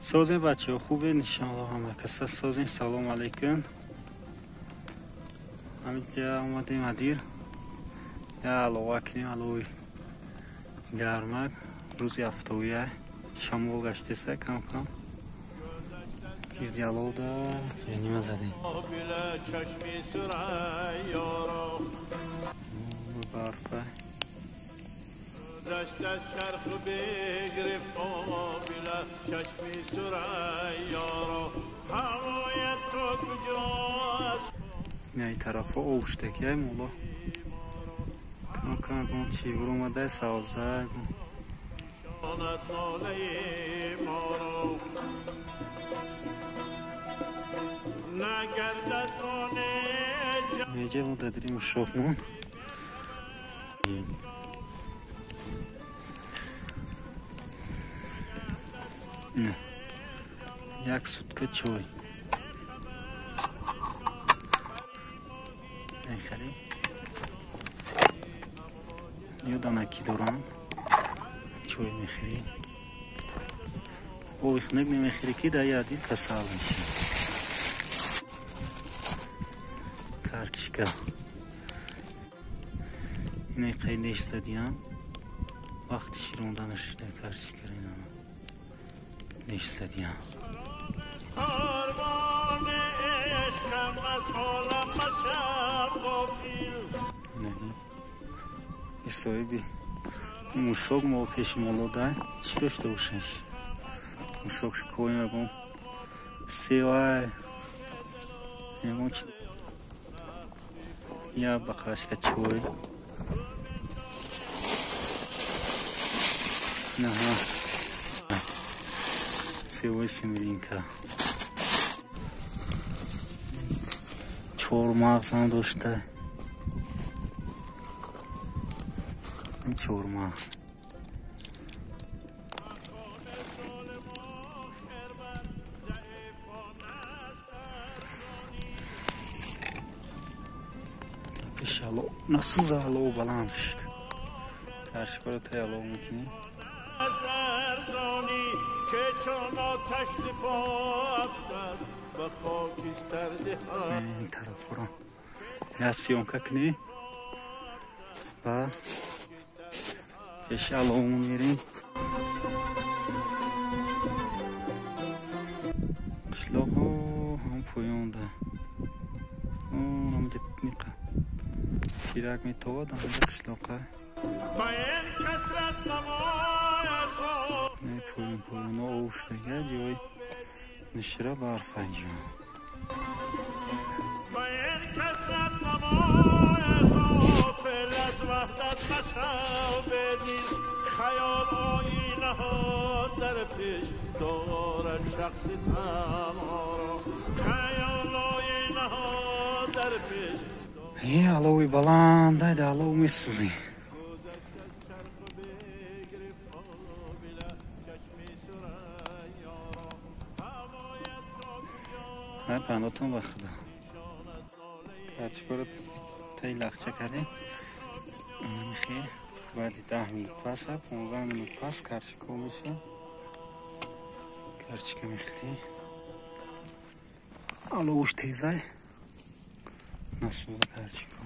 Созем бачаҳо, хубен иншоалло, ҳама каса созем. Салом алейкум. Ҳаминҷа омадем адир. Я алова кунем, алови гармак. Рӯзи ҳафтоя шамол гаштеса кам кам. Гирди аловда нима задем. Барфа. گذشت از چرخ بگرفت قابله چشمی ثریا را هوای تو کجاست. این طرفا آب شدگی مولا کم کم گم چی برو سازده ما را نگردد. اینجا ما دادریم شوکمون. Як сутка чой. Хеле ёданаки дорам. Чой мехӯрӣ. Оби хунук намехӯрӣ ки дар ядил касал мешӣ. Карчика. Ине қайд нешзадиям. Вақти широнданаш шуда карчика инама. Нешзадиям. Соҳиби мушок мо пеши молода чӣ дошта бошеш? Мушок шикоем ягон севай ягон чи я бақашка чой. Наҳа севой семеринка. Чормағзам дошта. Чормағз. Пешало насуза алов баланд шуд. Каршикоро тай алов мекунӣ. Ин тарафро я съёмка кунӣ ва пеши аловмон мерем. Қишлоқҳо ҳам поёнда. Ҳамҷа ниқа пирак метовад, ҳамҷа қишлоқа. Не поён поёно об шудага ҷои нишира барфа ҷо. خیال آینه ها در پیش دارد شخص تنها را خیال آینه ها در پیش. ای алови баланд айда алов месӯзӣ. Ай пандотон ба худо. Карчикоро таи лахча кардем. Намехе баъди 10 минут пас, 15 минут пас карчико меша. Карчика мехӯрӣ. Аловуш тезай. Насӯза карчико.